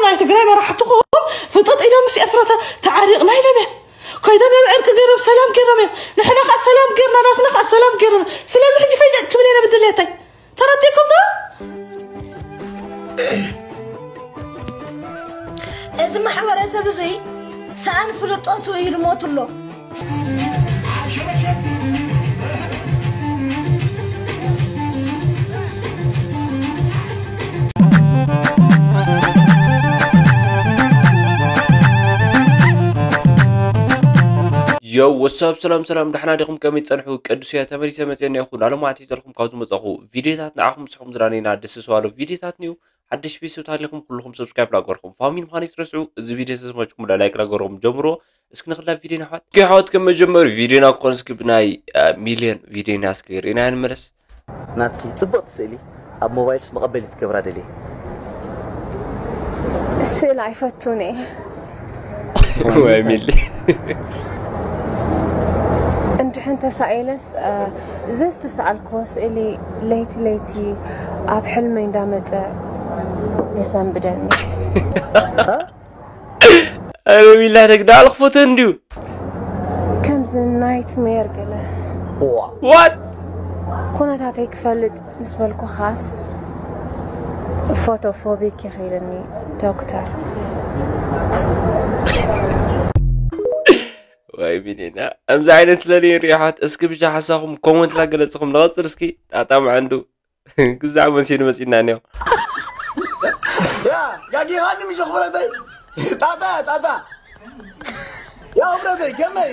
ናይ ትግራይ መራሕትኹም ፍጥጥ ኢሎም ምስ ኤርትራ ተ- ተዓሪቕና ኢሎም እዮም። ኮይዶም እዮም ዕርቂ ገይሮም ሰላም ገይሮም እዮም። ንሕና ከዓ ሰላም ገይርና፣ ናትና ከዓ ሰላም ገይሮም። ስለዚ ሕጂ ፈይጠጥ ክብል ኢና ብድሌተይ። ተረዲእኩም ዶ? እዚ ማሕበረሰብ እዙይ ሰኣን ፍልጠቱ ኢሉ ሞቱ ኣሎ። ዮ ወሳብ ሰላም ሰላም፣ ዳሕና ዲኹም? ከመይ ትጸንሑ? ቅዱስ እያ ተመሊሰ መጽኤ እኒኣኹ። ናሎም ኣትሒዘልኩም ካብ ዝመጻኹ ቪድዮታት ንዓኹም ምስኹም ዝዳነና ደስ ዝዋሎ ቪድዮታት ንዩ። ሓድሽ ቤተሰብ ታሊኹም ኩልኹም ሰብስክራይብ ላገርኹም ፋሚሊ ምዃን ይትረስዑ። እዚ ቪድዮ ተስማችኩም ላይክ ላገርኹም ጀምሮ። እስኪ ንኽላ ቪድዮ ናሕዋት ኪ ሓወት ከም መጀመሪ ቪድዮና ክኾን እስኪ ብናይ ሚልዮን ቪድዮና እስኪ ርኢና ንመለስ። ናትኪ ጽብቕቲ ስእሊ ኣብ ሞባይልስ መቐበሊ ትገብራ ደልየ። ስእል ኣይፈቱን እየ። ወይ ሚሊ እንድሕን ተሳኢለስ እ፣ ዘዝተሰኣልክዎ ስእሊ ለይቲ ለይቲ ኣብ ሕልመይ እንዳመጸ የሰንብደኒ። ኣረ ሚላ ተግዳል ክፎቶ እንዲዩ ከምዚ ናይትሜር ገለ ዋት ኩነታተይ ክፈልጥ ምስ በልኩኻስ ፎቶፎቢክ ይኽኢልኒ ዶክተር። ወይ ሚሊና ከምዚ ዓይነት ስለሊ ሪሓት እስኪ ብቻ ሓሳኹም ኮመንት ላገለጽኹም ንቐጽል እስኪ ጣጣ መዓንዱ ግዛዕ መሲሉ መጺና እኒኦ ያ ጋጊኻኒ ምሽ ክብረተይ ጣጣ ጣጣ ያ ክብረተይ ከመይ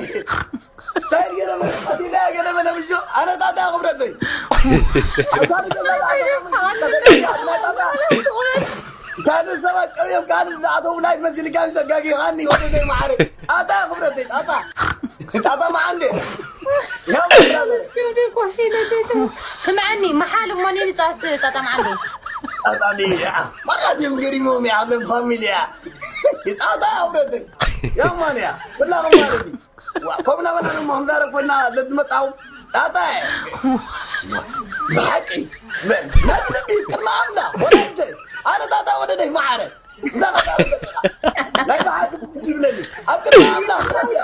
ስታይል ገለ መለ ቀቲለ ገለ መለ ምሽ ኣነ ጣጣ ክብረተይ ካልእ ሰባት ቀብዮም ካልእ ዝኣተው ላይፍ መሲልካ ምሽ ጋጊኻኒ ወደደይ መዓረ ጣጣ ክብረተይ ጣጣ ጣጣ መዓንዴ ያው ስምዐኒ መሓል እሞ ኔ ንፃት ጣጣ መዓንዶ ጣጣ ዲያ ማራት እዮም ገሪሞም እያ ዓለም ፋሚሊ እያ ጣጣ ኣብረተይ ያው ማን እያ ኩላኹም ማለት እዩ ዋ፣ ከምና በላ ድማ ክንዛረብ ኮይና ለትመጣው ጣጣ እያ ብሓቂ በል ናይ ልቢ ቅድሚ ኣምላ ወላይተ ኣነ ጣጣ ወደደይ መዓረ ናይ ብሓቂ ይብለኒ ኣብ ቅድሚ ኣምላኽ ጥራይ እያ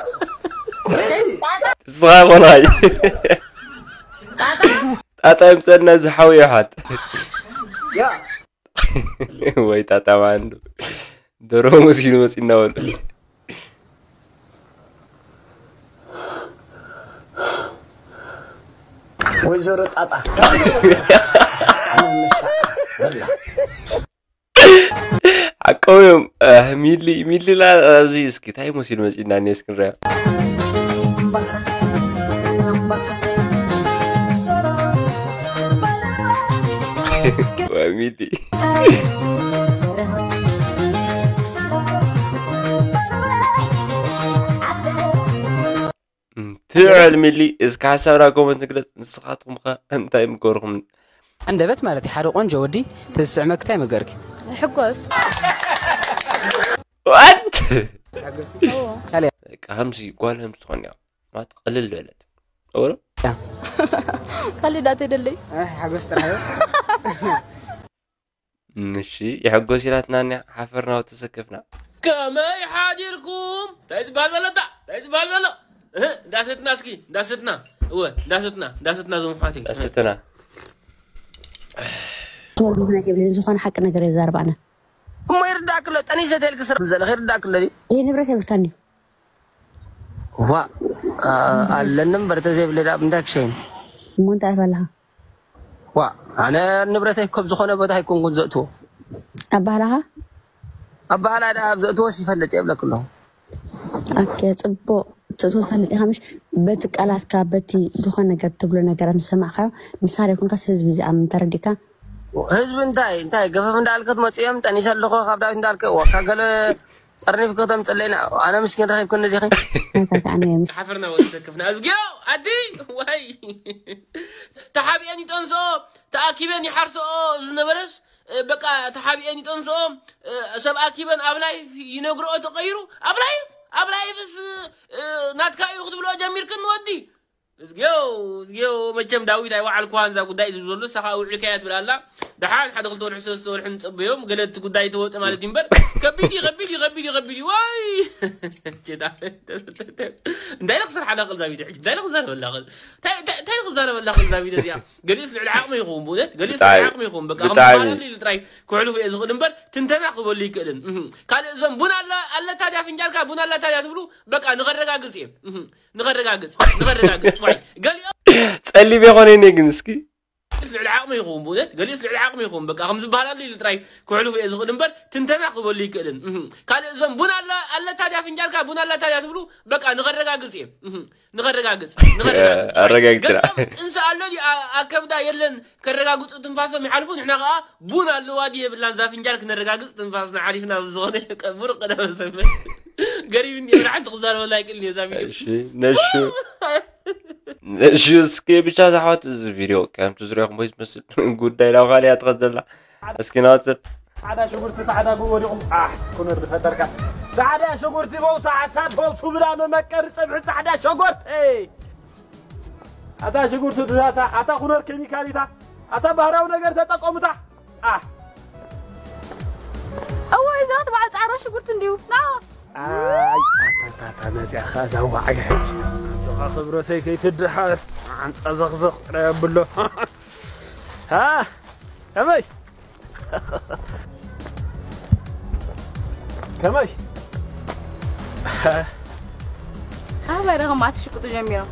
ንስኻ ኮናይ ጣጣ ይምፀና ዝሓው ይሓት ያ ወይ ጣጣ ማንዱ ደሮ መሲሉ መፂና ወሉ ወይዘሮ ጣጣ ሓቀውዮም ሚሊ ሚሊ ላ ኣብዚ እስኪ እንታይ መሲሉ መፂና እኒ እስክንሪያ ሚሊ ትዕል ሚሊ እስከ ሓሳብና ኮመንት ግለፅ ንስኻትኩም ከ እንታይ ምገርኹም ኣንደበት ማለት እዩ ሓደ ቆንጆ ወዲ ተዝስዕመኪ እንታይ ምገርኪ ሕጎስ ዋት ካልያ በቃ ሃምሲ ጓል ሃምሲ ትኾን እያ ማለት ቅልል በለት ኦሮ ካልእ ዳተ ደለይ ሓጎስ ጥራዮ ምሺ የሐጎስ ኢላትና እኒያ ሓፈርና ወተሰከፍና ከመይ ሓዲርኩም እንታይ ዝበሃል ዘሎ እታ እንታይ ዝበሃል ዘሎ እህ፣ እንዳሰትና እስኪ እንዳሰትና እወ እንዳሰትና እንዳሰትና ዞም ሓተይ ዳስትና ትወርዱ ምክንያት የብልን ዝኾነ ሓቂ ነገር የዛርብ ኣነ እሞ ይርዳእክሎ ጠኒሰ ተልክ ስር ዘለኽ ይርዳእክሎ ድዩ ይህ ንብረት የብልካን እዩ ዋ ኣለኒ እምበር ተዘይብለ ዳ እንታይ ክሸይን እሞ እንታይ ኣለኻ ዋ ኣነ ንብረተይ ኮብ ዝኾነ ቦታ ኣይኮንኩን ዘእትዎ ኣባህላኻ ኣባህላ ዳ ኣብ ዘእትዎስ ይፈልጥ የብለክ ኣለኹ ኣኬ ፅቡቅ ትእትዎ ትፈልጥ ኢኻ ምሽ በቲ ቃላትካ በቲ ዝኾነ ነገር ትብሎ ነገር ምስ ሰማዕካዮ ንስኻ ዘይኮንካስ ህዝቢ ዝኣምን ተረዲእካ ህዝቢ እንታይ እንታይ ገፈፍ እንዳልከት መፅኦም ጠኒሰ ኣለኹ ካብ ዳዊት እንዳልከ ወካ ገለ ጠርኒፍ ከተምፅለይና ኣነ ምስኪን ረኺብክኒ ዲኺ ናታ ከዓነ ሓፈርና ወተሰክፍና እዝጊዮ ኣዲ ወይ ተሓቢአን ይጠንስኦ ተኣኪበን ይሓርስኦ ዝነበረስ በቃ ተሓቢአን ይጠንስኦ ሰብ ኣኪበን ኣብ ላይፍ ይነግርኦ ተቀይሩ ኣብ ላይፍ ኣብ ላይፍስ ናትካ እዩ ክትብልኦ ጀሚርክን ወዲ እዝግዮ እዝግዮ፣ መቸም ዳዊት ኣይወዓልኩዋን እዛ ጉዳይ ዝብል ዘሎ፣ ንሳ ከዓ ውዒልካያ ትብል ኣላ። ደሓን ሓደ ክልተ ወርሒ ሰለስተ ወርሒ ንፀበዮም፣ ገለ እቲ ጉዳይ ተወፀ ማለት እዩ እምበር፣ ከቢድ እዩ፣ ከቢድ እዩ፣ ከቢድ እዩ፣ ከቢድ እዩ። ዋይ! እንታይ ኢለ ክሰርሓ ዳኽል እዛ ቪድዮ ሕጂ? እንታይ ኢለ ክዛረበላ ኽእል? እንታይ እንታይ- እንታይ ኢለ ክዛረበላ ኽእል እዛ ቪድዮ እዚኣ? ገሊኡስ ልዕሊ ዓቕሚ ይኸውን ብእውነት፣ ገሊኡስ ልዕሊ ብጣዕሚ- ዓቕሚ ይኸውን። በቃ ብጣዕሚ። ከምዝበሃል ጥራይ ክሕልፉ እየ ዝኽእል እምበር ትንተና ክበሉ ይክእልን። እህ። ካልእ እዞም ቡን ኣለ ኣለታ ድያ ፍንጃልካ፣ ቡን ኣለታ ድያ ትብሉ፣ በቃ ንኸረጋግፅ እየ። እህ። ንኸረጋግፅ ንኸረጋግፅ ዋይ፣ ገሊኦም ጸሊም የኾነ እኔ ግን እስኪ ልዕሊ ዓቕሚ ይኸውን ብእውነት፣ ገሊኡስ ልዕሊ ዓቕሚ ይኸውን። በቃ ከም ዝበሃል ኣሎ ኢሉ ጥራይ ክሕልፉ እየ ዝኽእል እምበር ትንተና ክበሉ ይክእልን። እህ። ካልእ እዞም ቡን ኣለ ኣለታ ድያ ፍንጃልካ፣ ቡን ኣለታ ድያ ትብሉ፣ በቃ ንኸረጋግፅ እየ። እህ። ንኸረጋግፅ ንኸረጋግፅ ኣረጋግፅና። ገሊኦም ጥንሲ ኣሎ ድዩ ኣ- ኣከብዳ የለን፣ ከረጋግፁ ትንፋሶም ይሓልፉ። ንሕና ከዓ ቡን ኣለዋ ድዩ የብላን እዛ ፍንጃል ክነረጋግፅ ትንፋስና ሓሊፍና ብዝኾነ ቀብር ቀደመ ሰንበት ገሪብ እንዲ ብርሓን ትኽዛረበላ ይክእል እዛ ቪድዮ። እሺ፣ ነሹ ነሹ እስኪ ብቻ ዝሓወት እዚ ቪድዮ ከምቲ ዝሪኦኹም ወይ ዝመስል ጉዳይ ናብ ካልእ እያ ትኸድ ዘላ። እስኪ ናወፅል። ጻዕዳ ሽጉርቲ ጻዕዳ ጉ ወዲቑ። ኣሕ፣ ኩነር ዝፈጠርካ። ጻዕዳ ሽጉርቲ በውሳ ሓሳብ በውሱ ብላ መመቀሪ ጸብሒ ጻዕዳ ሸጎርተይ። ኣታ ሽጉርቲ ድዛታ፣ ኣታ ኩነር ኬሚካሊታ፣ ኣታ ባህራዊ ነገር ተጠቀሙታ። ኣሕ። እወ፣ እዛ ትበዓል ጻዕዳ ሽጉርቲ እንድዩ። ና። ኣይ፣ ኣታ፣ ኣታ፣ ኣታ፣ መዚኣ ኸኣ እዛ ዋዕጋ ሕጂ። ኣጆኻ ክብረተይ ከይትድሓር። ዓንጻ ዘኽዘኽ ጥራይ ኣብሎ። ሃ? ከመይ? ከመይ? ኣባይ ደኸም ኣስሽቁጡ ጀሚሮም።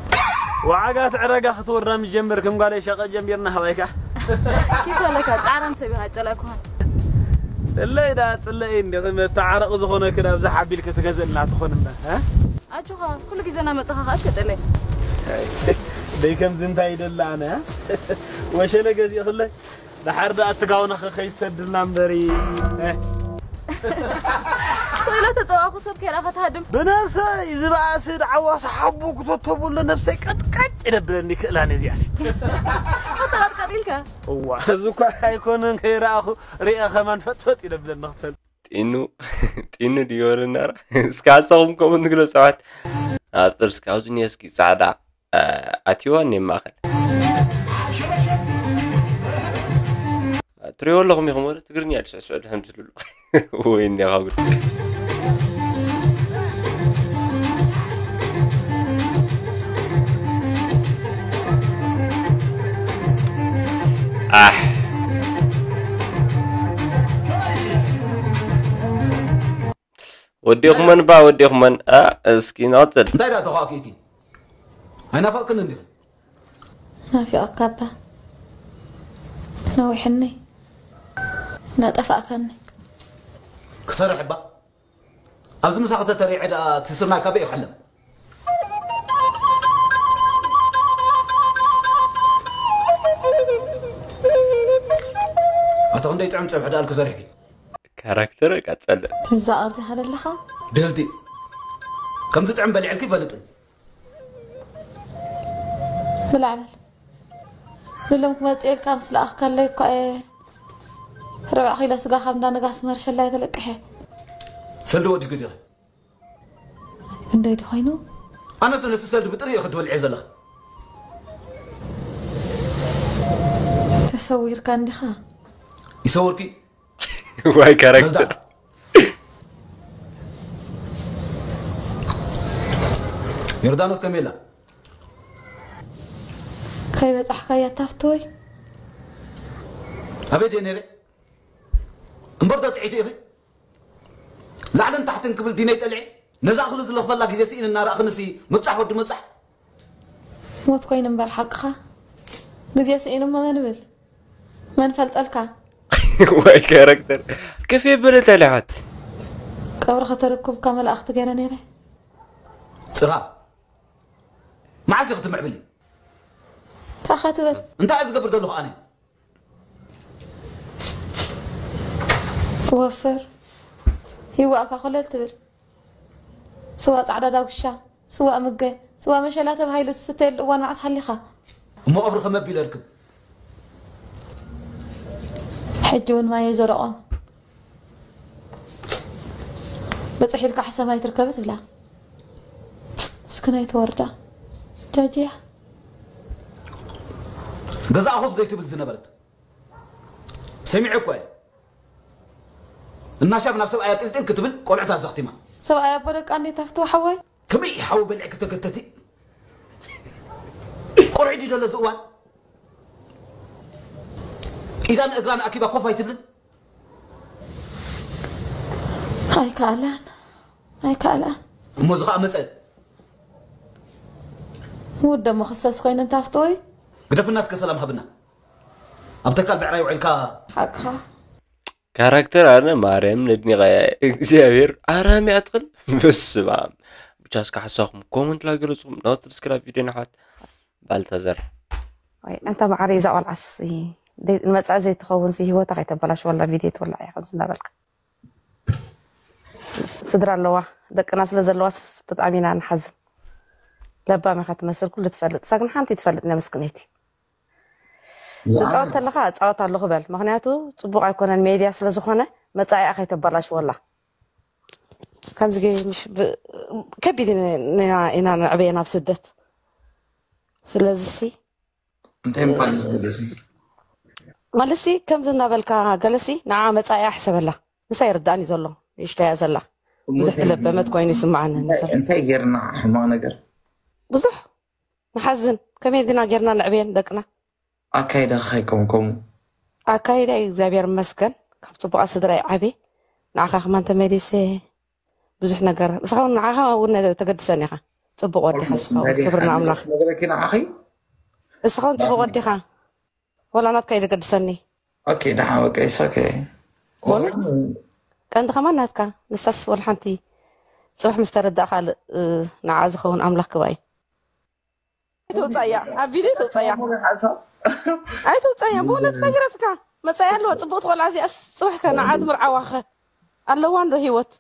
ዋዕጋ ትዕረጋ ክትወራ ምጀምር ከም ጓለይ ሸቐ ጀሚርና ሃባይካ። ኪቶ ኣለካ፣ ጻዕራም ሰብ ኢኻ፣ ጸላእኩኻ። ጽለይ ዳ ጽለይ እንዲኺ መተዓረቒ ዝኾነ ክዳብ ዝሓቢል ክትገዝእልና ትኾን እምበር፣ እ? ኣጆኻ፣ ኩሉ ግዜ እናመጻኻ ኸኣ ትሸጠለይ። ደይ ከምዚ እንታይ ይደሊ ኣነ፣ እ? ወሸለ ገዚእኽለይ? ደሓር ደኣ እቲ ጋውናኸ ከይትሰድልና እምበሪ፣ እ? ስእለ ተጸዋእኹ ሰብ ከይረኣኻ ትሃድም። ብነብሰይ ዝበኣሲ ደዓዋሲ ሓቡ ክተተብሎ ነብሰይ ቀጥቀጥ ይደብለኒ ክእላን እዚኣሲ። ኣታ ቀጥቀጥ ኢልካ? እዋ፣ እዚ እኳ ኣይኮነን ከይረኣኹ ሪአ ከማን ፈጥፈጥ ይደብለኒ ክፈል። ጢኑ፣ ጢኑ ድዩ ወለናራ? እስከ ሓሳኹም ከምኡ ንግለጹ ኣሕዋት። ኣጽር እስከ ኣብዚ እኒኦ እስኪ ጻዕዳ፣ እ፣ ኣትይዋ እኒኦ ማእኸል። ትሪእዎ ኣለኹም ኢኹም ወለ ትግርኛ ድስዕስዑ ድሕም ዝልሉ። ወይ እንዲያ ካብ ግድ። ኣሕ። ወዲኹመን ባ፣ ወዲኹመን። እ፣ እስኪ ንቐጽል። እንታይ ደኣ ተኻእኪ ኢኪ? ኣይናፈቕክን እንዲኺ? ናፊቐካ እባ። ነዊሕኒ። ናጠፋእካኒ። ክሰርሕ እባ። ኣብዚ ምሳኺ ተተሪዐ ደኣ እቲ ስርናይ ካበይ ክሕለም? ኣቶ ክንደይ ጥዑም ጸብሒ ደኣ ክሰርሕኪ? ካራክተር ቀጸለ። እዛ ኣርጃ ሃደለኻ? ድህልቲ። ከምዚ ጥዑም በሊዕልኪ ይፈልጥን። ብላዕ በል። ንሎም ክመጽእ ኢልካ ምስ ለኣኽካለይ እኳ እየ ርብዕ ኪሎ ስጋ ካብ እንዳ ነጋሲ መርሸላይ ተለቅሐ። ሰልዲ ወዲኪ ዲኺ? ክንደይ ዶ ኮይኑ? ኣነስ ነቲ ሰልዲ ብጥሪኡ ክትበልዒ ዘለኺ። ተሰዊርካ እንዲኻ? ይሰውርኪ? ዋይ ካራክተር። ዮርዳኖስ ከመይ ኣላ? ከይበጻሕካያ ታፍተወይ? ኣበይ ድየ ነይረ? እምበር ዶ ጥዒቲ ኢኺ? ላዕልን ታሕትን ክብል ዲነይ ጠልዒ? ነዛ እኽሊ ዝለኽፈላ ግዜ ስኢን እናረኣኽንሲ ምብጻሕ ወዲ ምብጻሕ? ሞት ኮይኑ እምበር ሓቅኻ። ግዜ ስኢኑ እሞ መን ብል? መን ፈልጠልካ? ዋይ ካራክተር። ከፍ የበለ ተለሓት። ቀብሪ ከተረክብካ መላእኽቲ ገይረ ነይረ። ጽራ። መዓስ ኢኺ ትምዕብሊ? እንታይ ኢኻ ትብል? እንታይ እየ ዝገብር ዘለኹ ኣነ? ትወፍር። ይዋእካ ኮለል ትብል። ስዋ ጻዕዳ ዳጉሻ፣ ስዋ ምግገ፣ ስዋ መሸላ ተባሂሉ ዝስተየሉ እዋን መዓስ ሓሊኻ? እሞ ቀብሪ ከመ ኣቢለ እርክብ? ሕጂ እውን ማይ ኣይዘረቖን። በጽሕ ኢልካ ሕሰም ኣይትርከቢ ትብላ። እስኪ ናይ ተወርዳ ጃጅያ። ገዛእ ኮፍ ዘይትብል ዝነበረት ሰሚዐ እኮ እየ። እናሻብ ናብ ሰብኣያ ጢልጢል ክትብል ቆልዑት ኣዘኽቲማ። ሰብኣይ ኣቦ ደቃ እንዴት ኣፍትዋ ሓወይ? ከመይ ሓዊ በልዕ ክተከተቲ? ቆልዑ ድዩ ደሎ እዚ እዋን? ኢዳን እግራን ኣኪባ ኮፍ ኣይትብልን? ኣይከኣላን፣ ኣይከኣላን። እሞ እዚ ኸኣ መጸ። ሙድ ደሞ ክሰስ ኮይነ እንታፍትወይ? ግደፍና እስከ ሰላም ሃብና። ኣብ ተካል ብዕራይ ውዒልካ። ሓቅኻ። ካራክተር ኣነ ማርያም ነድኒቐ እግዚኣብሔር ኣራሚ ኣትኽል ምስባም ብቻ እስከ ሓሳኹም ኮመንት ላገለጹም ናወት ስክራብ ቪድዮ ንሓት ባልታዘር ኣንታ መዓረይ እዛ ቆልዓስ ንመፃኢ ዘይትኸውን ሲ ህይወታ ከይተበላሽወላ ቪድዮ ትወላዕ እያ ከምዚ እንዳበልካ ስድራ ኣለዋ ደቅና ስለ ዘለዋስ ብጣዕሚ ኢና ንሓዝን ለባም ኢኻ ትመስል ኩሉ ትፈልጥ ሳግን ሓንቲ ትፈልጥ ነብስክነይቲ ትፃወት ተለኻ እፃወት ኣለኹ በል ምክንያቱ ፅቡቅ ኣይኮነን ሜድያ ስለዝኾነ መፃኢኣ ከይተበላሽወላ ከምዚ ከቢድ ኢና ንዕበየን ኣብ ስደት ስለዚ ሲ እንታይ ምኳን ዝብለሲ ማለትሲ ከምዚ እናበልካ ገለሲ ንዓ መፃኢያ ሕሰበላ ንሳ ይርዳእኒ ዘሎ ይሽተያ ዘላ ብዙሕ ትለበመት ኮይኑ ይስምዓኒ እንታይ ጌርና ሕማቕ ነገር ብዙሕ ንሓዝን ከመይ ዲና ጌርና ንዕብየን ደቅና ኣካይዳ ከይከምከሙ ኣካይዳ እዩ እግዚኣብሔር መስገን ካብ ፅቡቃ ስድራ ይዓቢ ንዓኻ ከማን ተመሊሰ ብዙሕ ነገር ንስኻ እውን ንዓኻ እውን ተገድሰን ኢኻ ፅቡቅ ወዲኻ ንስኻ እውን ክብሪ ንኣምላኽ ነገረኪ ንዓኺ ንስኻ እውን ፅቡቅ ወዲኻ ወላ ናትካ እዩ ዘገድሰኒ ኦኬ ደሓ በቃ ይሳከ ቀንዲ ከማን ናትካ ንሳስ ወላ ሓንቲ ፅባሕ ምስ ተረዳእ ካልእ ንዓ ዝኸውን ኣምላኽ ክባ እዩ ኣይትውፃያ ኣብ ቪድዮ ትውፃያ ኣይትውፃያ ብእውነት ነግረትካ መፃያ ኣለዋ ፅቡቅ ትቆልዓ እዚኣስ ፅባሕከ ንዓ ዝምርዓዋኸ ኣለዋ እንዶ ሂወት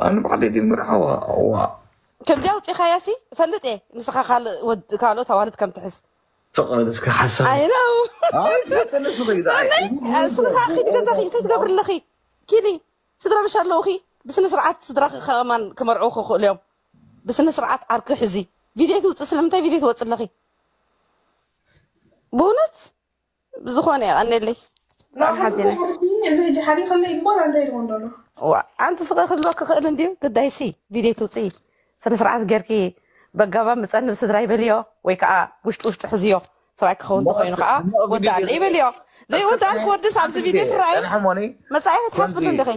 ኣነ ባዕለይ ድምርዓዋ ዋ ከምዚኣ ውፂኻያ ሲ እፈልጥ እየ ንስኻ ካልእ ወድ ካልኦት ኣዋልድ ከም ትሕዝ ተቐበል እስከ ሓሳብ ኣይ ነው ተነሱ ኸይዳ እስኻ ኪዲ ገዛኺ እንታይ ትገብሪ ኣለኺ ኪዲ ስድራ ምሽ ኣለውኺ ብስነ ስርዓት ስድራኺ ከማን ክመርዑ ክኽእሉ እዮም ብስነ ስርዓት ዓርኪ ሕዚ ቪድዮ ትውፅእ ስለምንታይ ቪድዮ ትወፅእ ኣለኺ ብእውነት ብዝኾነ የቐንየለይ ብጣዕሚ ሓዚነ እዚ ሕጂ ሓሊኸለይ እኮ እንታይ ኢልዎ እንደሎ ዋ ኣንቲ ፍቕሪ ክህልወኪ ክኽእል እንድዩ ግዳይሲ ቪድዮ ትውፅኢ ስነ ስርዓት ጌርኪ በጋባ ምፀንብ ስድራ ይበልዮ ወይ ከዓ ውሽጢ ውሽጢ ሕዝዮ ሰብኣይ ክኸውን ተኮይኑ ከዓ ወዳኣለ ይበልዮ ዘይወዳእልኪ ወድስ ኣብዚ ቪድዮ ትረኣዩ መፃኢ ክትሓስብሉ እንዲኺ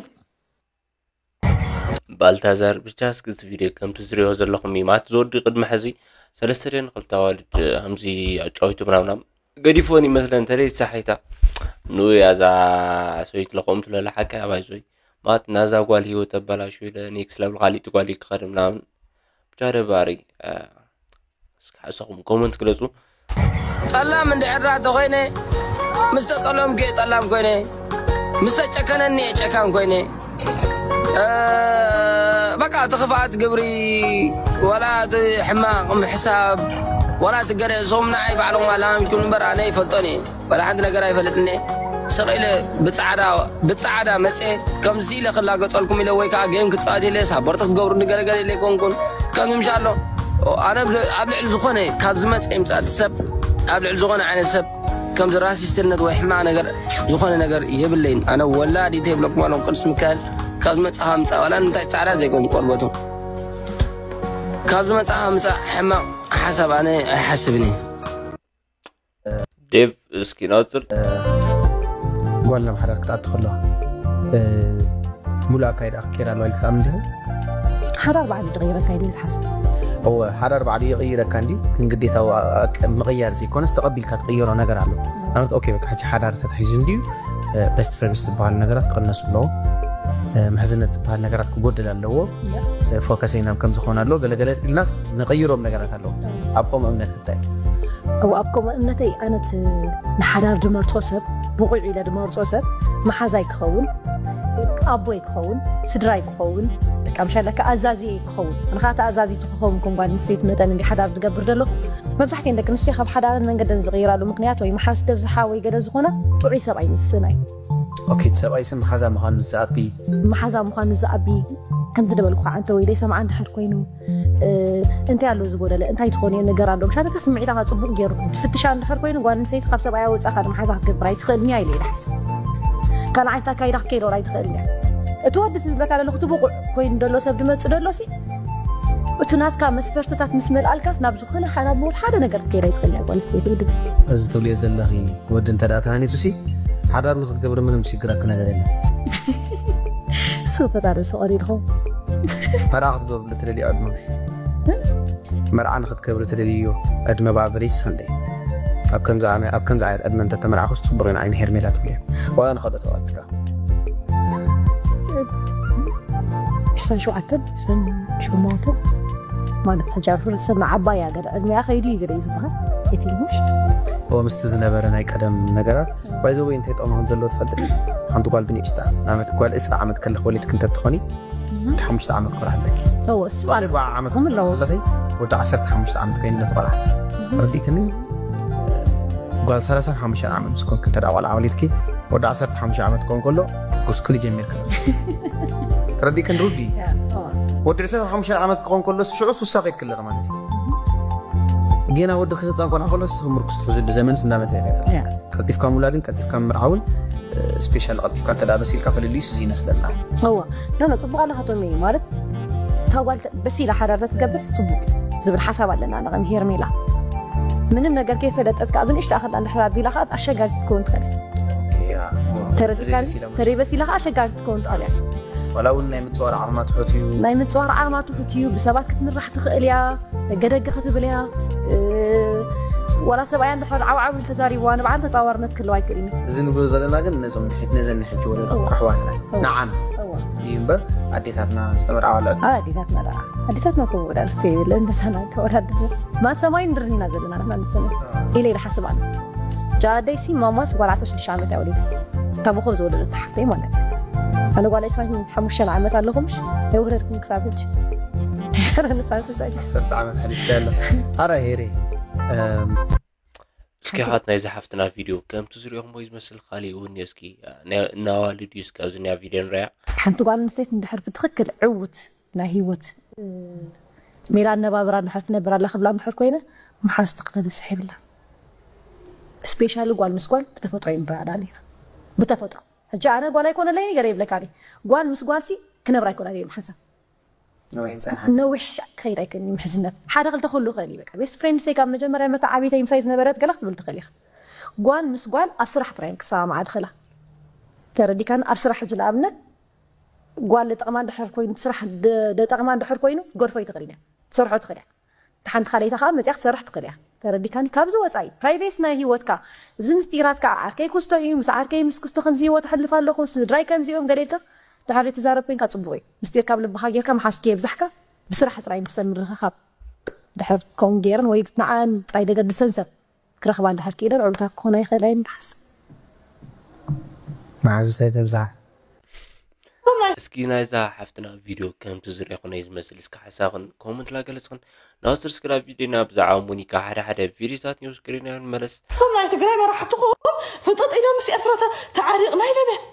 ባልታዛር ብቻ እስኪ እዚ ቪድዮ ከምቲ ዝሪኦ ዘለኹም እዩ ማለት ዝወዲ ቅድሚ ሕዚ ሰለስተ ድዮን ክልተ ኣዋልድ ከምዚ ኣጫዊቱ ምናምናም ገዲፎን ይመስለ እንተደይ ሳሒታ ንኡ እያ እዛ ሰበይቲ ለኸኦም ትለለ ሓቂ ኣባይ ዞይ ማለት ናዛ ጓል ህይወት ኣበላሹ ኢለ ኔክስ ለብል ካሊእ ጓል ክኸድ ምናምን ብቻ ደባሪ እስኪ ሓሳኹም ኮመንት ግለፁ ጠላም እንድሕር ደኣ ተኾይነ ምስ ተጠለምኩ እየ ጠላም ኮይነ ምስ ተጨከነኒ እየ ጨካን ኮይነ በቃ እቲ ክፍኣት ግብሪ ዋላ እቲ ሕማቕ ምሕሳብ ዋላ እቲ ገለ እሶም ንዓይ ባዕሎም ኣላሚኩም እምበር ኣነ ይፈልጦን እየ ዋላ ሓንቲ ነገር ኣይፈልጥን እየ ስቕ ኢለ ብጻዕዳ ብጻዕዳ መጽየ ከምዚ ኢለ ክላገጸልኩም ኢለ ወይ ከዓ ጌም ክጻወት ኢለ ሳፖርት ክትገብሩኒ ገለገለ ኢለ ኣይኮንኩን ከምዚ ምሻ ኣሎ ኣነ ኣብ ልዕሊ ዝኾነ ካብ ዝመጽ ይምጻእ እቲ ሰብ ኣብ ልዕሊ ዝኾነ ዓይነት ሰብ ከምዚ ራሲስትነት ወይ ሕማቕ ነገር ዝኾነ ነገር የብለይን ኣነ ወላዲት የብለኩም ኣለኹም ቅዱስ ሚካኤል ካብ ዝመጽኻ ምጻእ ዋላ እንታይ ጻዕዳ ዘይኮን ቆርበቱ ካብ ዝመጽኻ ምጻእ ሕማቕ ሓሳብ ኣነ ኣይሓስብን እየ ዴቭ እስኪ ናውፅር ጓል ናብ ሓዳር ክትኣቱ ከለዋ ሙሉእ ኣካይዳ ክትቀይር ኣለዋ ኢልካ ትኣምን ዲኻ? ሓዳር ባዕሉ ዝቕይረካ ኢለ ዝሓስብ እወ ሓዳር ባዕሉ ይቕይረካ እንዲ ግን ግዴታ ምቕያር ዘይኮነስ ተቐቢልካ ትቕይሮ ነገር ኣሎ ማለት ኦኬ በቃ ሕጂ ሓዳር ተታሒዙ እንድዩ ቤስት ፍሬንድስ ዝበሃሉ ነገራት ክቕነሱ ኣለዎ ምሕዝነት ዝበሃል ነገራት ክጎድል ኣለዎ ፎከሰይ ናብ ከም ዝኾን ኣለዎ ገለገለ ኢልናስ ንቐይሮም ነገራት ኣለዎ ኣብ ከምኡ እምነት እንታይ እው ኣብ ከምኡ እምነተይ ኣነት ንሓዳር ድመርፆ ሰብ ብቑዕ ኢለ ድመርፆ ሰብ መሓዛይ ክኸውን ኣቦይ ክኸውን ስድራይ ክኸውን በቃ ምሻለካ ኣዛዚ ክኸውን ኣነ ከዓ ተኣዛዚት ክኸውን ከም ጓል ኣንስተይቲ መጠን እንዲ ሓዳር ዝገብር ዘሎ መብዛሕትኤን ደቂ ኣንስትዮ ካብ ሓዳረን መንገደን ዝቕይራሉ ምክንያት ወይ መሓዙት ደብዝሓ ወይ ገለ ዝኾና ጥዑይ ሰብኣይ ምስናይ ኦኬ፣ እቲ ሰብኣይ ስም መሓዛ ምዃኑ ምስ ዝኣቢ። መሓዛ ምዃኑ ዝኣቢ። ከምቲ ዝበልኩ ከዓ እንተ ወይ ዘይሰምዓ እንድሕር ኮይኑ፣ እ፣ እንታይ ኣሎ ዝጎደለ? እንታይ ትኾንዮ ነገር ኣሎ? ምሻ ነታ ስምዒታ ጽቡቕ ገይሩ ትፍትሻ እንድሕር ኮይኑ፣ ጓል ኣንስተይቲ ካብ ሰብኣያ ወጻእ ካልእ መሓዛ ክትገብር ኣይትኽእልን እያ ኢለ ይድሓስ። ካልእ ዓይነት ኣካይዳ ክትከይድ ወላ ኣይትኽእልን እያ። እቲ ወዲ ዝብለካ ዘለኹ እቲ ብቑዕ ኮይኑ ደሎ ሰብ ድመጽእ ደሎ ሲ፣ እቲ ናትካ መስፈርትታት ምስ መልኣልካስ ናብ ዝኾነ ሓዳር ምውል ሓደ ነገር ክትከይድ ኣይትኽእልን እያ ጓል ኣንስተይቲ ውድብ። እዚ ትብልዮ ዘለኺ ወዲ እንተ ደኣ ተሃኒጹ ሲ፣ ሓዳር ንኽትገብር ምንም ዝሽግረኪ ነገር የለን። እሱ ፈጣሪ ዝፈቐዶ ኢልኹም። መርዓ ክትገብርሉ ትደልዮ ዕድመ፣ መርዓ ንኽትገብሪ ትደልዮ ዕድመ ብኣቨሬጅ ሰንደይ። ኣብ ከምዚ ዓመ-፣ ኣብ ከምዚ ዓይነት ዕድመ እንተተመርዓኹስ ጽቡቕ እዩ ንዓይኒ ሄርሜላ ትብልዮ። ዋላ ንኸልኦት ኣዋልድካ። ዕስራን ሸውዓተን፣ ዕስራን ሸሞንተን ማለት ሕጂ ኣብ ሕብረተሰብና ዓባይ እያ፣ ገለ ዕድመኣ ከይዱ እዩ ገለ እዩ ዝበሃል። የትንሽ ኦ፣ ምስቲ ዝነበረ ናይ ቀደም ነገራት ባይዘወይ እንታይ ጥቕሚ ከም ዘለዎ ትፈልጥ? ሓንቲ ጓል ብንእሽታ ንኣብነት ጓል ዕስራ ዓመት ከለኽ ወሊድክ እንተትኾኒ፣ ወዲ ሓሙሽተ ዓመት ቆልዓ ኣለኪ። እወ፣ እሱ ጓል ኣለ። ኣርባዓ ዓመት ከምኡ ኣለዎ። ከለኺ ወዲ ዓሰርተ ሓሙሽተ ዓመት ኮይኑ ቆልዓ። ረዲእክኒ? ጓል ሰላሳን ሓሙሽተን ዓመት ምስ ኮንክ እንተ ደኣ ቆልዓ ወሊድኪ፣ ወዲ ዓሰርተ ሓሙሽተ ዓመት ክኸውን ከሎ፣ ክትጉስኩል ይጀምር ከሎ። ረዲእክን ሩዲ? ያ፣ እወ። ወዲ ዕስራን ሓሙሽተን ዓመት ክኸውን ከሎ፣ ሽዑ ሱሳ ከይድ ክለኺ ማለት እዩ። ጌና ወዲ ክህፃን ቆልዓ ከሎ፣ ንስኺ ምርኩስ ትሕዙሉ ዘመንስ እንዳመፀ ይኸይድ። ያ። ቀልጢፍካ ምውላድን ቀልጢፍካ ምምርዓውን፣ እ፣ ስፔሻል ቀልጢፍካ እንተ ደኣ በሲልካ ፍልልዩስ እዚ ይመስለና። እወ። ኖ፣ ኖ፣ ጽቡቕ ኣለኻ ቶሚ። ማለት፣ እታ ጓል ተ-፣ በሲላ ሓዳር ተትገብርስ ጽቡቕ እዩ ዝብል ሓሳብ ኣለና፣ ኣነ ከም ሄርሜላ። ምንም ነገር ከይፈለጠት ከኣ ብንእሽተኣ ከላ እንድሕር ኣቢላ ከኣ ኣሸጋሪት ክትከውን ትኽእል እያ። ኦኬ፣ ያ። ተረዲካኒ? ተዘይበሲላ ማለት ተዘይበሲላ ከኣ ኣሸጋሪት ክትከውን ትኽእል እያ። ዋላ እውን ናይ ምጽዋር ዓቕማ ትሑት እዩ። ናይ ምጽዋር ዓቕማ ትሑት እዩ፣ ብሰባት ክትምራሕ ትኽእል እያ፣ ደገ ደገ ክትብል እያ። እ፣ ዋላ ሰብኣያ እንድሕር ዓው ዓው ኢሉ ተዛሪብዋ፣ ንብዓል ተጻዋርነት ክህልዋ ኣይክእልን እዩ። እዚ ንብሎ ዘለና ግን ነዞም ንሕድ-፣ ነዘን ንሕጂ ወለዶ እዋ። ኣሕዋትና እዋ። ንዓን እዋ። እዩ እምበር ኣዴታትና ዝተመርዓዋሉ ኣዴታት። ኣዴታትና ደኣ፣ ኣዴታትና እኮ ወዳድርቲ የለን፣ በሳና ተወዳድሩ። ማን ሰማይ ንድርኒና ዘለና ንሕና ንሰማይ። ኢለ ኢለ ሓስብ ኣነ። ጃ ኣደይሲ ማማስ ጓል ዓሰርተ ሽዱሽተ ዓመት እያ ወሊዳ። እታ ብኾ ዝወለደት ሓፍተይ ማለት እዩ። ኣነ ጓል ዕስራን ሓሙሽተን ዓመት ኣለኹ ምሽ? ኣይወለድኩን ክሳብ ሕጂ። ንሳ ስሳይ። ዓሰርተ ዓመት ሓሊፍካ ኣሎ። ኣረ ሄሬ፣ እም፣ እስኪ ሓት ናይዚ ሓፍትና ቪድዮ ከምቲ ዝሪኦኹምዎ እዩ ዝመስል፣ ካሊእ እውን እዩ። እስኪ፣ እ፣ ናይ፣ እናዋልድ እዩ። እስኪ ኣብዚ ናይ ቪድዮ ንሪኣ። ሓንቲ ጓል ኣንስተይቲ እንድሕር ብትኽክል ዕውት ናይ ህይወት፣ እ፣ ሜላ ኣነባብራ እንድሕር ትነብር ኣላ ክብላ እንድሕር ኮይነ፣ መሓዝቲ ክተበዝሕ የብላን። ስፔሻሊ ጓል ምስ ጓል ብተፈጥሮ ይንበራ ኣላ ነይራ። ብተፈጥሮ። ሕጂ ኣነ ጓል ኣይኮነለይ ገለ ይብለካ እኔ። ጓል ምስ ጓልሲ ክነብር ኣይኮነለይ መሓዛ። ነዊሕ ጸንሓ። ነዊሕ ሻዕ ክኸይድ ኣይክእልን እዩ ምሕዝነት። ሓደ ክልተ ክህሉ ይኽእል እዩ በቃ። ቤስት ፍሬንድሰይ ካብ መጀመርያ መታዓቢተይ ምሳይ ዝነበረት ገለ ክትብል ትኽእል ኢኻ። ጓል ምስ ጓል ኣብ ስራሕ ጥራይ እዮም ክሰማምዓ ዝኽእላ። ተረዲካኒ? ኣብ ስራሕ ሕጂ ንኣብነት ጓል ደጠቕማ እንድሕር ኮይኑ፣ ስራሕ ደ-፣ ደጠቕማ እንድሕር ኮይኑ፣ ገድፎ ይትኽእል እያ። ትሰርሖ ትኽእል እያ። እታ ሓንቲ ካልኣይታ ከዓ መፅያ ክትሰርሕ ትኽእል እያ። ተረዲካኒ? ካብዚ ወፃኢ፣ ፕራይቬሲ ናይ ህይወትካ፣ እዚ ምስጢራትካ፣ ዓርከይ ክስቶ እዩ፣ ምስ ዓርከይ ምስ ክስቶ ከምዚ ህይወት ኣሕልፍ ኣለኹ፣ ስድራይ ከምዚ እዮም፣ ገለ ኢልካ ድሓር ትዛረብ ኮይንካ ፅቡቕ እዩ። ምስጢር ካብ ልብኻ ጌርካ መሓዝኪ የብዛሕካ፣ ብስራሕ ጥራይ ንሰን ምርኽኻብ። ድሕር ከምኡ ገይረን ወይ ንዓን ጥራይ ደገድሰን ሰብ ክረኽባ እንድሕር ክኢለን፣ ዕውታት ክኾና ይኽእላ እየን ንሓስብ። መሓዙት ኣይተብዝሓ። እስኪ ናይዛ ሓፍትና ቪድዮ ከምቲ ዝረኹናይ ዝመስል እስኪ ሓሳብኽን ኮመንት ላገለጽኽን። ናብ ስርስክራ ቪድዮና ብዛዕባ ሞኒካ ሓደ ሓደ ቪድዮታት ኒውስ ስክሪን ንመለስ። እቶም ናይ ትግራይ መራሕትኹም ፍጥጥ ኢሎም ምስ ኤርትራ ተ-፣ ተዓሪቕና ኢሎም እዮም።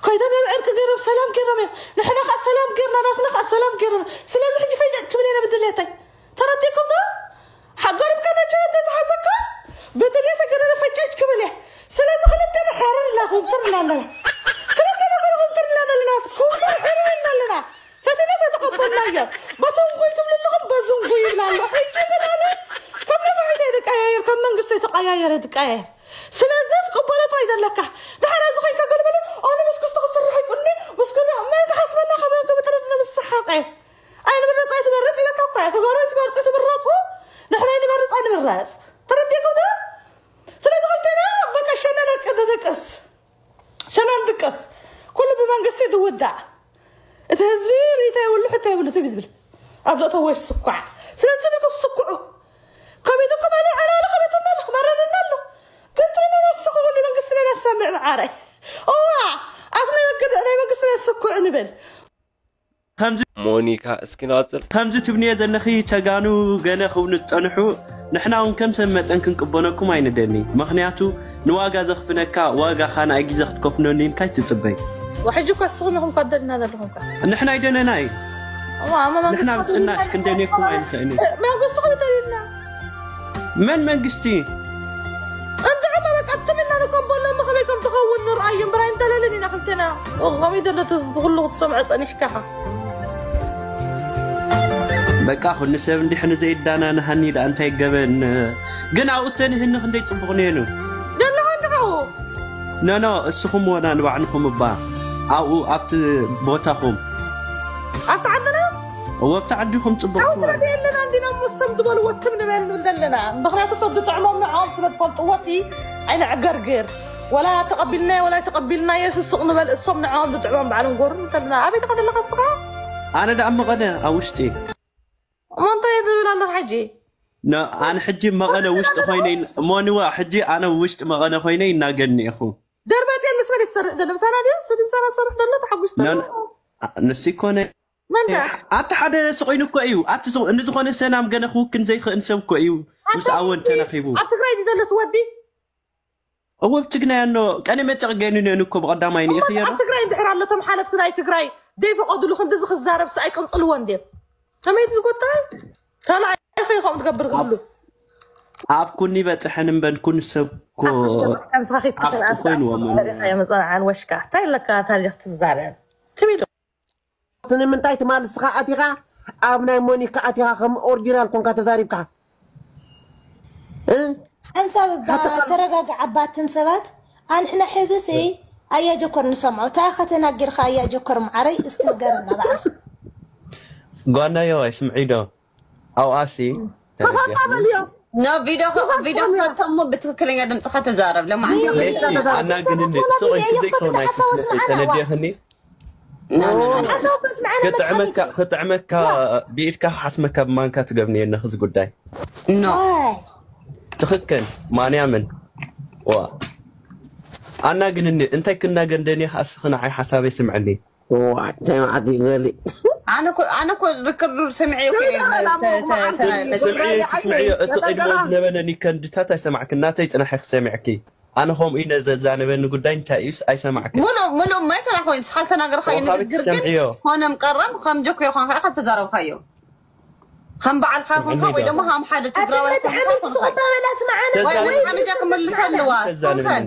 ኮይዶም እዮም ዕርቂ ገይሮም ሰላም ገይሮም እዮም። ንሕና ከዓ ሰላም ገይርና፣ ናትና ከዓ ሰላም ገይሮም። ስለዚ ሕጂ ፈይደጥ ክብል እየ ብድሌተይ። ተረዲእኩም ዶ? ሓጎርምካ ነጀ እንተዝሓዘካ ብድሌተ ገለ ፈጨጭ ክብል እየ። ስለዚ ክልተ ንሕርር ኢላ ክውትር እናለና። ክልተ ነገር ክውትር እናለና። ክውትር ሕርር እናለና። ፈቲና ሰተቐበልናዮ። በቶም ጉይ ትብሉ ኣለኹም፣ በዙም ጉይ ይብላ ኣሎ። ሕጂ ግን ኣነ ከም ነፋሒቶ ድቀያየር፣ ከም መንግስቲ ተቐያየረ ድቀያየር። ስለዚ ትቕበሎ ጥራይ ዘለካ። ድሓር ኣብዚ ኮይንካ ገለ በለ፣ ኣነ ምስ ክስቲ ክስራሕ ይቁኒ፣ ምስ ገለ መን ክሓስበና ካብ ገበ ጥረት ንምስሓቐ። ኣይንምረፅ ኣይትመርፅ ኢለካ እኮ እያ። ተጋሩ ኣይትመርፁ ኣይትምረፁ፣ ንሕና ኣይንመርፅ ኣይንምረፅ። ተረዲእኩም ዶ? ስለዚ ክልቴና በቃ ሸነ ደቂ ንድቅስ። ሸነ ንድቅስ። ኩሉ ብመንግስቲ ዝውዳእ። እቲ ህዝቢ ርእይቶ የብሉ፣ ሕቶ የብሉ፣ ትም ዝብል። ኣብ ዘእተዎ ይስኳዕ። ስለዚ ንኩም ስኩዑ። ከቢድኩም ኣለ፣ ዓላዋለ ከቢድና ኣሎ፣ ክመረረና ኣሎ። ግን ትርና ነስኹ፣ ኩሉ መንግስትና ነሰምዕ መዓረ። እዋ፣ ኣፍ ናይ መንግ-፣ ናይ መንግስትና ስኩዕ ንብል። ከምዚ ሞኒካ፣ እስኪ ንቐጽል። ከምዚ ትብንዮ ዘለኺ ተጋኑ ገለ ክብሉ ዝጸንሑ፣ ንሕና እውን ከም ሰብ መጠን ክንቅበለኩም ኣይንደኒ። ምኽንያቱ ንዋጋ ዘኽፍለካ ዋጋ ካልኣይ ግዜ ክትከፍለኒ ኢልካ ኣይትጽበይ። ወሕጂ እኮ እስኹም ኢኹም እኮ ኣደልና ዘለኹም እኮ። ንሕና ኣይደለናይ። እሞ ኣመ መንግስቲ ንሕና ብጽናሽ ክንደልየኩም ኣይንኽእልን። መንግስቲ እኮ ይደልየና። መን መንግስቲ? እንድዕሞ በቃ ትምና ንኮምቦሎ መኸበይ ከም ትኸውን ንርኣዮ እምበር ኣይንደለልን ኢና ክልቴና። ከምኡ ደሎ እቲ ህዝቢ ኩሉ ክትሰምዖ ጸኒሕካ ኢኻ። በቃ ኩሉ ሰብ እንዲሕ ንዘይዳና ንሃኒ ደኣ እንታይ ገበን? ግን ኣብኡ ተንህኒ ክንደይ ጽቡቕ ነይሩ። ደለኻ እንዲኻ ኣብኡ? ኖ፣ ኖ፣ እስኹም ወላ ንባዕልኹም እባ ኣብኡ ኣብቲ ቦታኹም። ኣብቲ ዓድና? እወ፣ ኣብቲ ዓዲኹም ጽቡቕ ኣብቲ ክበል። ዓዲ የለና እንዲና እሞ እሶም ዝበልዎ ትም ንበል ዘለና። ምኽንያቱ እቶ ዝጥዕሞም ንዕኦም ስለ ዝፈልጥዎ ሲ ኣይነዕገርግር። ወላ ተቐቢልናዮ ወላ ኣይተቐቢልናዮ ስስቕ ንበል፣ እሶም ንዕኦም ዝጥዕሞም ባዕሎም ጎርም እንተለና። ኣበይ ኢኻ ዘለኻ እስኻ? ኣነ ደኣ መቐለ ኣብ ውሽጢ። እሞ እንታይ ትብል ኣለኻ ሕጂ? ኖ፣ ኣነ ሕጂ መቐለ ውሽጢ ኮይነ ሞንዋ፣ ሕጂ ኣነ ውሽጢ መቐለ ኮይነ ይናገርኒ ኢኹ። ደርባጽዮን ምስ መን እዩ ዝሰርሕ ዘሎ? ምሳና ድዩ? እሱ ድዩ ምሳና ዝሰርሕ ዘሎ? ተሓጒስ ኖ፣ ዘሎ? ኖ፣ ንሱ ይኮነ። መን ደኣ? ኣብቲ ሓደ ስቕ ኢሉ እኮ እዩ። ኣብቲ ዝ-፣ ንዝኾነ ሰላም ገለ ክውክል ዘይኽእል ሰብ እኮ እዩ። ምስ ኣንታ ኣወን ተረኺቡ። ኣብ ትግራይ ድዩ ዘሎ እቲ ወዲ? እወ፣ ኣብ ትግራይ ኣሎ። ቀነ መጨቕ ገይሩ ነን እኮ ብቐዳማይ እሞ ንኢኽዮ ዶ? ኣብ ትግራይ እንድሕር ኣሎ፣ እቶም ሓለፍቲ ናይ ትግራይ ዘይፈቐዱሉ ክንድዚ ክዛረብ ሲ ኣይቅንጽልዎን ድዮም? ከመይ እቲ ዝጎታ? ካልኣይ ኢኺ ከምኡ ትገብር ዝብሉ። ኣብ ኩኒ በጽሐን እምበን ኩን ሰብ እኮ ኣብ ሓንቲ ሓንቲ ሓንቲ ሓንቲ ሓንቲ ሓንቲ ኮይንዎም። ሓንቲ ሓንቲ መጽናዕን ወሽካ። እንታይ ኣለካ ታሪኽ ትዛረብ? ትም ኢሉ። እቲ ንምንታይ ትማል ንስኻ ኣቲኻ ኣብ ናይ ሞኒካ ኣቲኻ ከም ኦሪጂናል ኮንካ ተዛሪብካ? እ? ሓንሳብ እባ ኣተካ- ተረጋግዓ፣ ኣባትን ሰባት ኣንሕና ሕዚ ሲ ኣያ ጆከር ንሰምዖ። እንታይ ኢኻ ተናጊርካ ኣያ ጆከር መዓረይ? እስቲ ንገረና በዓል። ጓናዮ ኣይስምዒ ዶ? ኣብኣሲ ተረዲእኒ። ተፋታ በልዮ። ኖ፣ ቪድዮ ኸ-፣ ተፋታ ቪድዮ በልዮ። ክፈቶ እሞ ብትክክለኛ ድምፅኻ ተዛረብ። ለማዓንቲ ሜሲ፣ ኣናግንኒ፣ ተፋታ ሱቕ በልዮ። ኢልኪ ዘይኮነ ኣይትስምዒ፣ ተነዲእኽኒ? ኖ፣ ኖ፣ ኖ። ሓሳብ በስምዓና ክጥዕመካ፣ መድሓኒት። ክጥዕመካ፣ ብኢድካ ክሓስመካ ብማንካ ትገብኒ የለ፣ እዚ ጉዳይ። ኖ። ዋይ። ትኽክል፣ ማን ያምን? ዋ። ኣናግንኒ፣ እንታይ ክናገር እንደኒ፣ እስኺ ንዓይ ሓሳበይ ስምዕኒ። ዋ፣ እንታይ መዓት እዩ ገሊ? ኣነ እኮ፣ ኣነ እኮ ርክርዱር ሰሚዐዮ እኮ እየ፣ ተ-፣ ተ-፣ ተ-፣ ስምዕዮ፣ እቲ ቅድሞ ዝነበረኒ ከንድታት ኣይሰማዕክን፣ ናተይ ጥራሕ ኢኺ ሰሚዕኪ። ኣነ ከምኡ ኢነ ዘዛነበኒ ጉዳይ እንታይ እዩስ ኣይሰማዕክን። ሙሉእ፣ ሙሉእ እማ ኣይሰማዕኩ፣ ንስኻ ዝተናገርካዮ ንግግር ግን ሰምዕዮ። ኮነም ቀረም ከም ጆኬር ኾንካ ኢኻ ዝተዛረብካዮ። ከም በዓልካ ኮንካ ወይ ደሞ ከም ሓደ ትግራዋይ ኮንካ ኢኻ። ተዛረብ። ወይ ሓሚዳ ክምልሰልዋ። ተዛረብ። ኮንከን።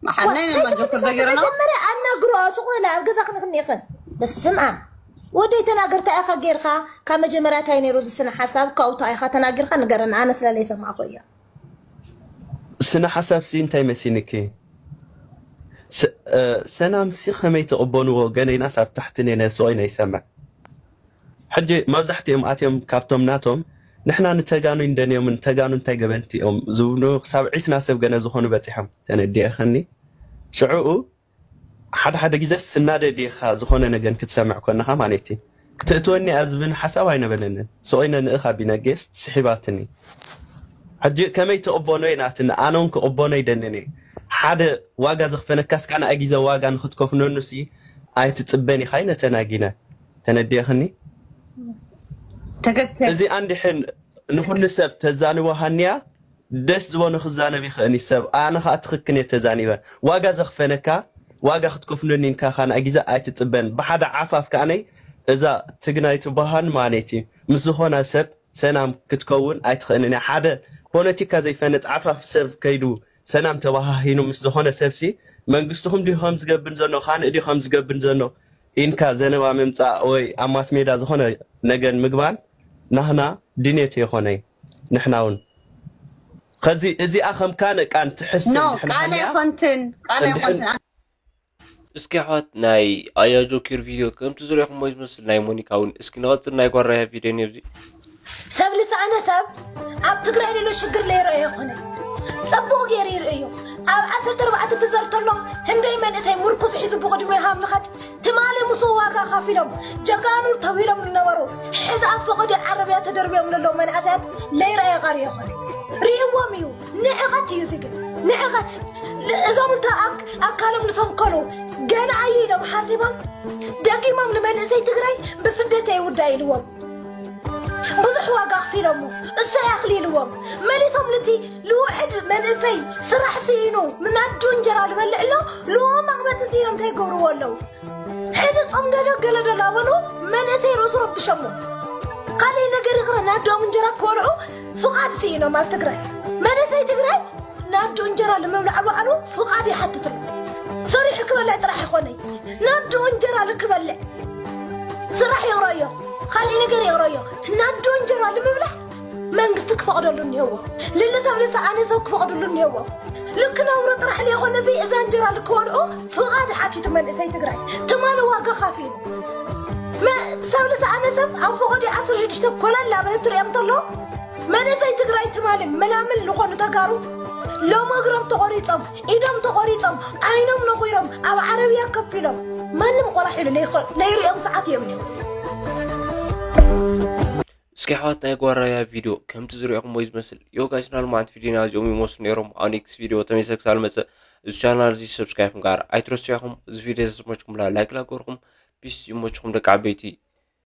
መሓነይ ነማ ጆኬር ደገረና። መጀመርያ ኣናግሮ፣ ስቕ በላ ኣብ ገዛ ክንኽን ኢኽን። በስም ኣብ። ወደይ ተናገር፣ እንታይ ኢኻ ጌርካ? ካብ መጀመርያ እንታይ ነይሩ እዚ ስነ ሓሳብ? ካብኡ እንታይ ኢኻ ተናጊርካ? ንገረና፣ ኣነ ስለ ዘይሰማዕኩ እየ። ስነ ሓሳብ ሲ እንታይ መሲንኪ? ስ-፣ እ፣ ሰላም ሲ ከመይ ትቕበልዎ? ገነይናስ ኣብ ታሕቲ ነይነ ስቕ ኢነ ይሰምዕ። ሕጂ መብዛሕትኦም ኣትዮም ካብቶም ናቶም ንሕና ንተጋኑ እንደንዮም፣ ንተጋኑ እንታይ ገበንቲ እዮም ዝብሉ ክሳብ ዒስና ሰብ ገነ ዝኾኑ በጺሖም። ተነዲእኸኒ። ሽዑኡ ሓደ ሓደ ግዜ ስናደድ ኢኻ ዝኾነ ነገር ክትሰምዕ ኮንኻ ማለት እዩ። ክትእትወኒ እያ ዝብል ሓሳብ ኣይነበለንን። ስቕ ኢለ ንእኻ ቢነጌስ ስሒባትኒ። ሕጂ ከመይ ትቕበሎ ናትኒ? ኣነ እውን ክቕበሎ ይደልን እየ። ሓደ ዋጋ ዘኽፈለካስ ካልኣይ ግዜ ዋጋ ንኽትከፍለኑ ሲ ኣይትጽበን ኢኻ ኢለ ተናጊነ። ተነዲእኽኒ? ትክክል። እዚ ኣንድሕን ንኹሉ ሰብ ተዛንቦ ሃንያ ደስ ዝበሎ ክዛነብ ይኽእል እዩ ሰብ። ኣነ ኸኣ ትኽክል እየ ተዛኒበ። ዋጋ ዘኽፈለካ፣ ዋጋ ክትከፍለኒ ኢልካ ካልኣይ ግዜ ኣይትጽበን። ብሓደ ዓፋፍ ከኣነይ እዛ ትግናይ ትበሃል ማለት እዩ። ምስ ዝኾነ ሰብ ሰላም ክትከውን ኣይትኽእልን እያ። ሓደ ፖለቲካ ዘይፈለጥ ዓፋፍ ሰብ ከይዱ ሰላም ተበሃሂኑ ምስ ዝኾነ ሰብሲ መንግስትኹም ድዩ ከም ዝገብር ዘሎ፣ ካልእ ድዩ ከም ዝገብር ዘሎ ኢንካ ዘነባ ምምጻእ ወይ ኣብ ማስ ሜዳ ዝኾነ ነገር ምግባር ናህና ድኔት የኾነይ ንሕና እውን። ከዚ እዚኣ ከም ካልእ ቃል ትሕስን ኖ፣ ድሕን ቃል ሃልያ ኣይኾንትን፣ ቃል እንድሕን ኣይኾንትን። እስኪ ኣሕዋት ናይ ኣያ ጆኪር ቪድዮ ከምቲ ዝረኹሞ ዝመስል ናይ ሞኒካ እውን እስኪ ንቐጽል ናይ ጓራያ ቪድዮ ነብዚ። ሰብ ልሳነ ሰብ ኣብ ትግራይ ዘሎ ሽግር ለይረኦ ይኾነ ጽቡቕ ገይሩ ይርእዮ። ኣብ ዓሰርተ ኣርባዕተ ተዘርተሎም ህንደይ መንእሰይ ምርኩስ ሒዙ ብቕድሚኡ ሃብ ንኸድ ትማሊ ምስ ዋጋ ከፊሎም ጀጋኑ ተብሂሎም ዝነበሩ ሕዚ ኣብ ፈቐዶ ዓረብያ ተደርብዮም ዘለዉ መናእሰያት ለይረኣየ ቀርዩ ይኾነ ርእይዎም እዩ። ንዕቐት እዩ እዚ ግን ንዕቐት። እዞም እንተ ኣብ ኣካሎም ንሰንከሉ ገና ኣዩ ኢሎም ሓሲቦም ደጊሞም ንመንእሰይ ትግራይ ብስደት ኢልዎም ብዙሕ ዋጋ ኣኽፊሎሞ። እሰይ ኣኽሊልዎም መሊሶም ልቲ ልውሕድ መንእሰይ ስራሕ ስኢኑ ምናዱ እንጀራ ልበልዕ ኣሎ ልዎ መቕበፂ ስኢኖም እንታይ ይገብርዎ ኣለዉ? ሕዚ ጾም ደሎ ገለ ደሎ ኣበሉ መንእሰይ ርእሱ ረብሸሞ። ካልእ ነገር ይቕረ ናዶም እንጀራ ክበልዑ ፍቓድ ስኢኖም ኣብ ትግራይ። መንእሰይ ትግራይ ናዱ እንጀራ ንምብላዕ በዓሉ ፍቓድ ይሓትትሉ። ሰሪሑ ክበልዕ ጥራሕ ይኾነይ ናዱ እንጀራ ልክበልዕ ስራሕ ይቕረዮ፣ ካልእ ነገር ይቕረዮ። ናዱ እንጀራ ንምብላዕ መንግስቲ ክፈቕደሉ እኒሄዎ። ልልሰብ ልሰኣነ ሰብ ክፈቕድሉ እኒሄዎ። ልክነብሩ ጥራሕ ለይኾነ እዚ እዛ እንጀራ ልክበልዑ ፍቓድ ሓቲቱ መንእሰይ ትግራይ ትማሊ ዋጋ ካፊሉ። መ- ሰብ ልሰኣነ ሰብ ኣብ ፈቐዲ ዓሰርተ ሽዱሽተ ኮለል ኣበለ ትሪኦም ተሎ መንእሰይ ትግራይ ትማሊ መላምል ዝኾኑ ተጋሩ ሎም እግሮም ተቖሪጾም ኢዶም ተቖሪጾም ዓይኖም ነቑሮም ኣብ ዓረብያ ከፊሎም ማንም ቆላሕ ኢሉ ለይኸ- ለይሪኦም ሰዓት እዮም እዮም። እስኪ ኣሕዋት ናይ ጓራያ ቪድዮ ከምቲ ዝሪኦኹም ወይ ዝመስል ዮጋይስ ናልማዓንት ቪድዮና እዚኦም ይመስሉ ነይሮም። ኣብ ኔክስት ቪድዮ ተመልሰ ክሳብ ልመፅእ እዚ ቻናል እዚ ሰብስክራይብ ምግባር ኣይትረስዑ ኢኹም። እዚ ቪድዮ ተስመችኩም ላ ላይክ ላገርኩም ፒስ ይመችኩም ደቂ ዓበይቲ።